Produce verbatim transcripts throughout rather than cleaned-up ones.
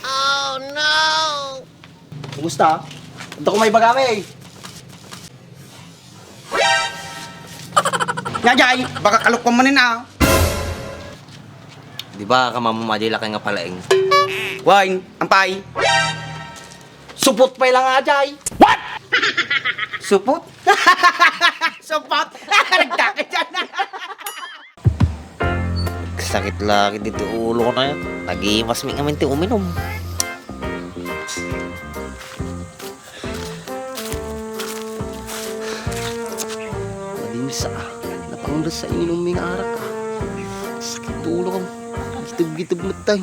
Oh, no! Kumusta? Adda ko maibaga, eh. Nga, Jay, baka kalukwan manen, ah. Di ba, kamamum, Jay, lakay nga palaing? Wine, ampay. Supot pay lang, Jay. What? Supot? Supot? Nagdakit yan. Sakit lagi dito ulo ko na yan. Nagimas mi ngamin ti uminom. Madinsa. Napangdas sa ininom mi nga arak, ah. Sakit ti ulo ko. Gitub-gitub met tay.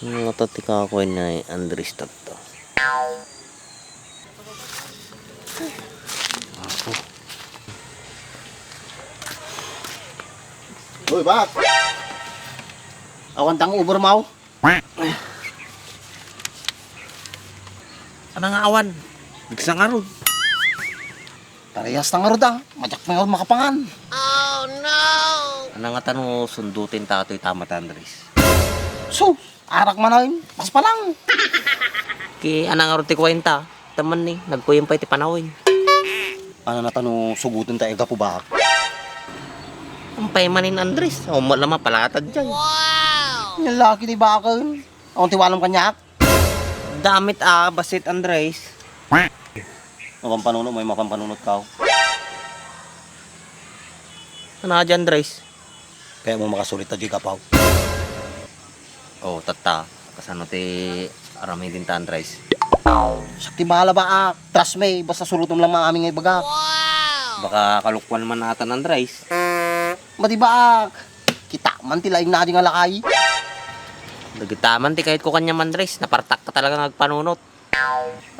Ngata ti kakuan ni Andres tatta. Hoy, bak! Awan tang ubor mo. Ano nga awan? Bigsa nga ron. Parehas ta ngarud, ah. Madiak nga makapangan. Oh, no! Ano nga tano sundutin ta atoy tama ta, Andres? So, arak man ay, mas palang. Ki, ano nga ti kuwenta? Taman ni, nagkuyem pay ti panawen. Ano na tano suguton ta, eh, gapu bak? Ang paymanin, Andres. Umot lang mapalatad dyan. Wow! Yung laki ti bakal. Ang tiwalam kanyak. Damit a basit, Andres. Mapanpanunot mo, mapanpanunot ka. Ano ka dyan, Andres? Kaya mo makasulit ta di kapaw. Oh, tatta. Kasano ti aramidin ta, Andres? Sakti bala ba, ah? Trust me, basta surutom lang maamin nga ibaga. Baka kalukwan man atan, Andres. Madi ba, ah? Kita man ti laing na di nga lakay. Dagita man ti kayat ko kanya, Andres. Napartak ka talaga nga agpanunot.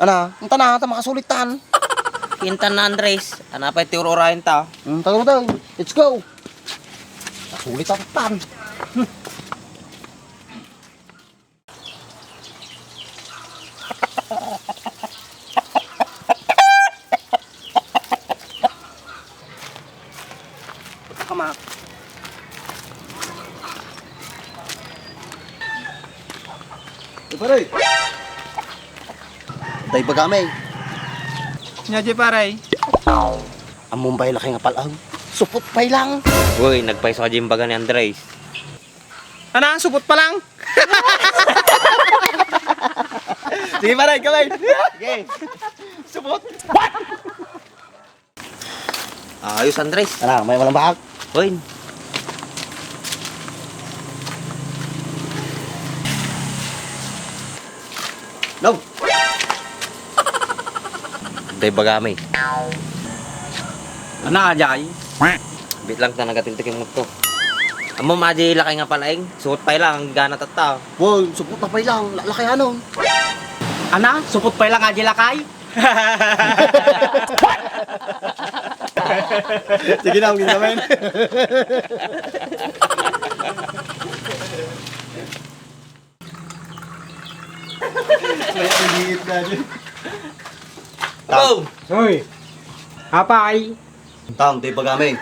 Ana, inta na, ta makasulit tan. Inta na, Andres. Ana pay ti ur-urayen ta. Hmm, tayo tayo. Let's go. Masulit ta tan. Kama. Eh, pare. Day bagami. Nya, di, pare. Ammom pay lakay nga pal-aw. Supot pay lang. Uy, nagpayso ka di imbaga ni Andres. Ana, supot pa lang. Sige, pare, kamay. Sige. Supot. Ayos, Andres. Ana, may malambak. Uy. No. Day bagami. Ana, Jay? Bit lang ta nagatiltik yung motor. Ammom, Jay, lakay nga palaing. Supot pay lang, gana tatta. Wow, supot na pay lang. La-, lakay anon. Ana, supot pay lang, Jay, lakay? Sige na, ang ginawa yun. May ang liit na dyan. Go! Hoy! Apay! Tang, di pagami.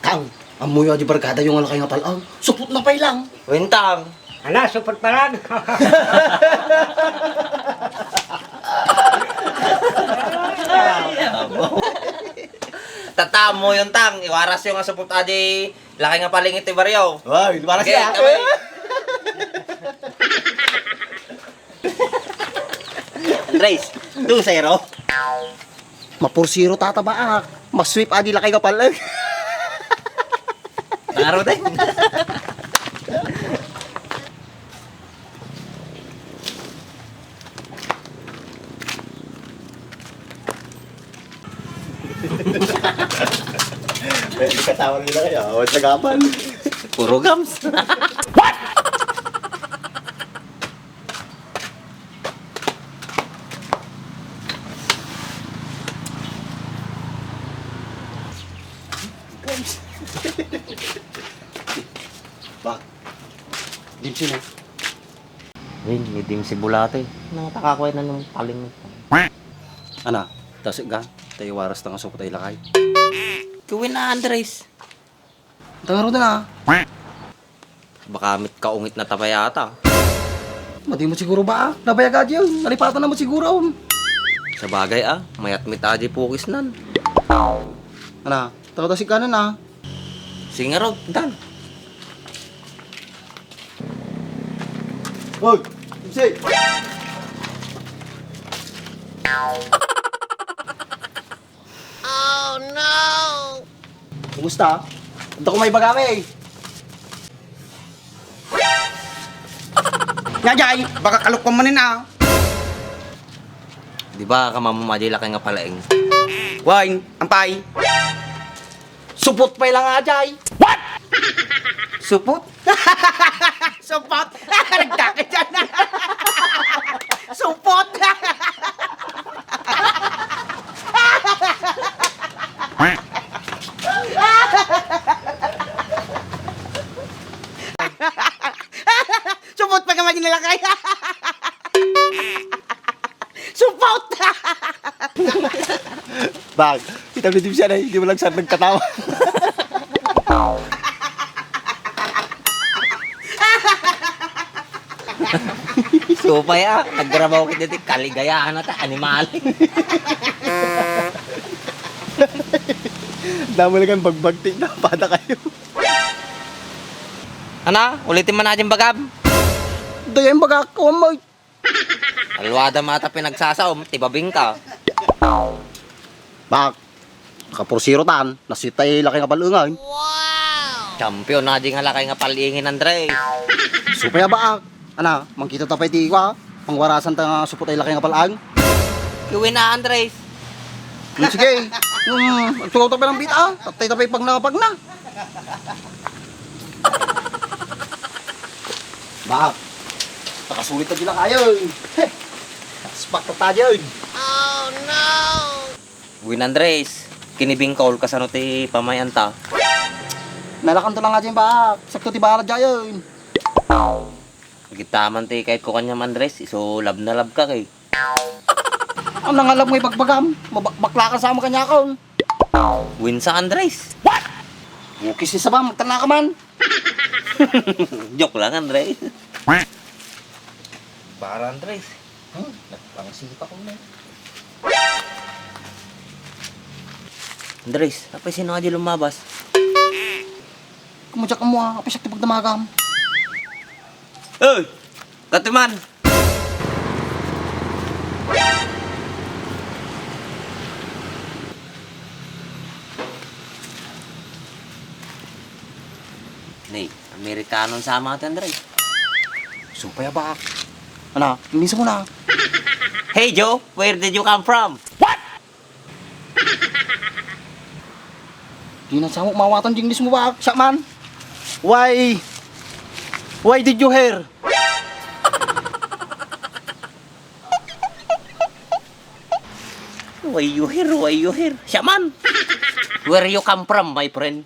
Tang, ammoyo di barkada yung lakay nga pal-aw. Supot na pay lang. Wintang. Ala, supot pa lang. Tatta, ammoyon, Tang. Iwaras yung nga supot adi. Lakay nga palingit ti baryo. Wow, iwaras. Okay, ya. Kamay. Andres, two zero. Mapursiro tata baak. Masweep adi lakay nga pal-aw. Taro, te. Katawa nila kaya, awan tagapan. Puro gams. Bak. Dimsum, eh. Ay, ni Dim si Bulate. Nangtaka ko ay nanong paling. Ana, tasik ka? Tayo waras ta nga supot ay lakay. Gawin na, Andres. Tangaro na. Baka mit kaungit na tapay ata. Madi mo siguro ba? Nabayag a diyan. Nalipatan na mo siguro. Sa bagay, ah. Mayat mit aja pukis nan. Ana, tao ta si kanan, ah. Sige nga, Rod. Dan. Hoy! Imsi! Oh, no! Kumusta? Adda ko may baga, eh. Nga, Jay, baka kalukwan manen, ah. Di ba, kamamum aja lakay nga palaing? Wine, ampay. Supot pay lang, Jay. What? Supot? Supot? Nagdakit yan. Supot! Supot pa ka maging lalaki. Supot! Bag, kita mo siya na, hindi mo lang siya nagkatawa. Supay, ah. Naggrabaw kita ti kaligayahan na ta, animal. Damo lang ang bagbagtik na, pada kayo. Ana, ulitin man natin bagam. Dayang bagak, oh my. Alwada mata pinagsasaom, tibabing ka. Bak, nakapursiro tan, nasitay lakay nga palengan. Champion na di nga lakay nga palingan, Andres. Supay a baak. Ana, mangkita ta pay ti iwa. Pangwarasan ta nga supot ay lakay nga palang. Kiwin na, Andres. Hmm, sige. Hmm, agtulaw ta pay ng bita, ah. Tattay ta pay pagna, pagna. Bak, nakasulit ta di lakay, eh. Heh. Aspak ta tayo, eh. Win Andres, kinibingkol kasano ti pamayan ta? Nalakan to lang nga dyan, bak. Sakto ti bala dyan. Kita man ti kayat ko kanya, Andres, isu love na love ka kay. Ang nangalab nga ibagbagam, mabakbakla ka sa mga kanya akon. Winsa, Andres? What? Bukis ni Sabam, magtana ka man. Joke lang, Andres. Para, Andres. Hmm, nagpangsipa ko na. Andres, apay sino nga di lumabas? Kumadyak mo, ah. Apay siya ti pagdamagam. Oy! Katuman! Ni, Amerikanon sama ti Andres. Supay a bak. Ana, inisa mo na. Hey, Joe, where did you come from? What? Di na sa mo mawatan di English mo ba? Siya man. Why? Why did you hear? Why you here? Why you here? Siya man. Where you come from, my friend?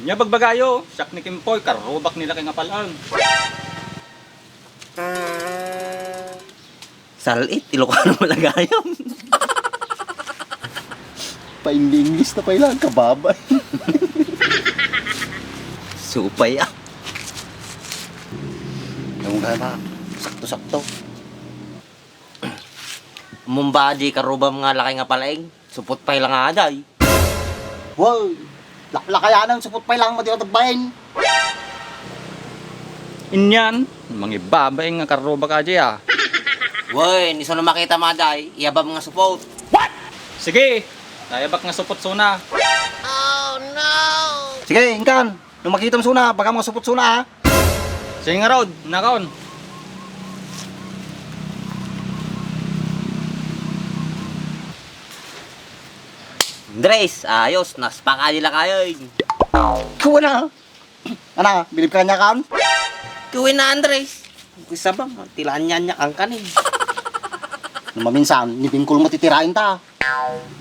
Nya bagbagayo, siak ni Kimpoy, karubak ni lakay nga palang. Salit, Ilocano mo lagayam. Pa-English na pa ilang kababay. Supay, ah. Yung gana, sakto-sakto. Mumba di karubam nga lakay nga palaing. Supot pay lang aday. Wow! Laklakayanan, supot pay lang, madi oto bain. Inyan, mangibabaing nga karubak aday, ah. Woy, ni suna makita maday, iyabam nga supot. What? Sige, nayabak nga supot suna. Sige, ingkan. No makitam suna, baga mga supot suna, ah. Sige nga, Rod, nakaon. Andres, ayos, naspak ka nila kayo, eh. Kuha na. Ana, bilib ka niya kan? Kuha na, Andres. Isa ba? Tilaan niya niya ang kanin. No maminsan, nibingkol mo titirain ta.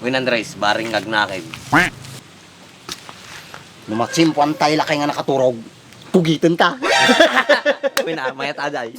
Win Andres, baring ngagnakid. No matsimpuan tayo lakay nga nakaturog, pugiten ta. Win, ah, mayat aday.